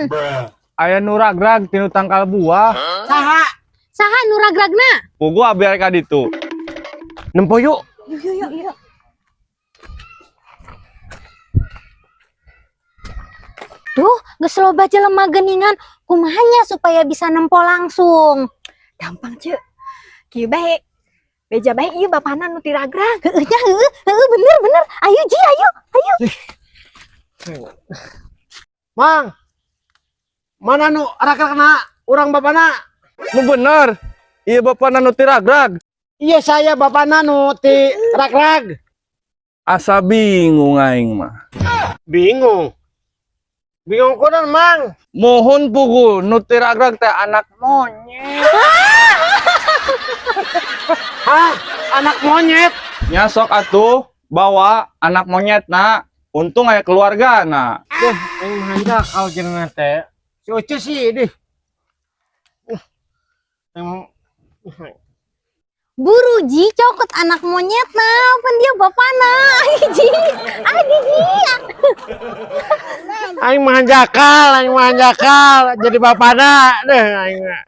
Naon? Aya nu ragrag tina tangkal buah. Saha? Saha nu ragragna? Puguh abi arek ka ditu. Nempo yuk. Yuk yuk yuk yuk. Duh, geus loba jelema geuningan. Kumaha nya supaya bisa nempo langsung? Gampang, Ceu. Kieu bae. Beja bae ieu bapana nu ti ragrag. Heeh nya, heeh, heeh bener bener. Ayo Ji, ayo, ayo. Mang. Mana nu ragragna? Urang bapana. Nu bener. Iya, bapana nu ti ragrag. Iya, saya bapana nu ti ragrag. Asa bingung aing mah. Bingung. Bingung kunaon, Mang? Mohon, puguh nu ti ragrag teh anak monyet. Hah? Anak monyet? Nya sok atuh bawa anak monyet na. Untung aya keluarga na. Duh, aing mah hanjakal jeung teh. Si Ucu sih dih. Emang Buru Ji, cokot anak monyet nah, pan dia bapana. Ayo Ji, ayo Ji. Aing mah hanjakal, aing mah hanjakal jadi bapana deh aing mah.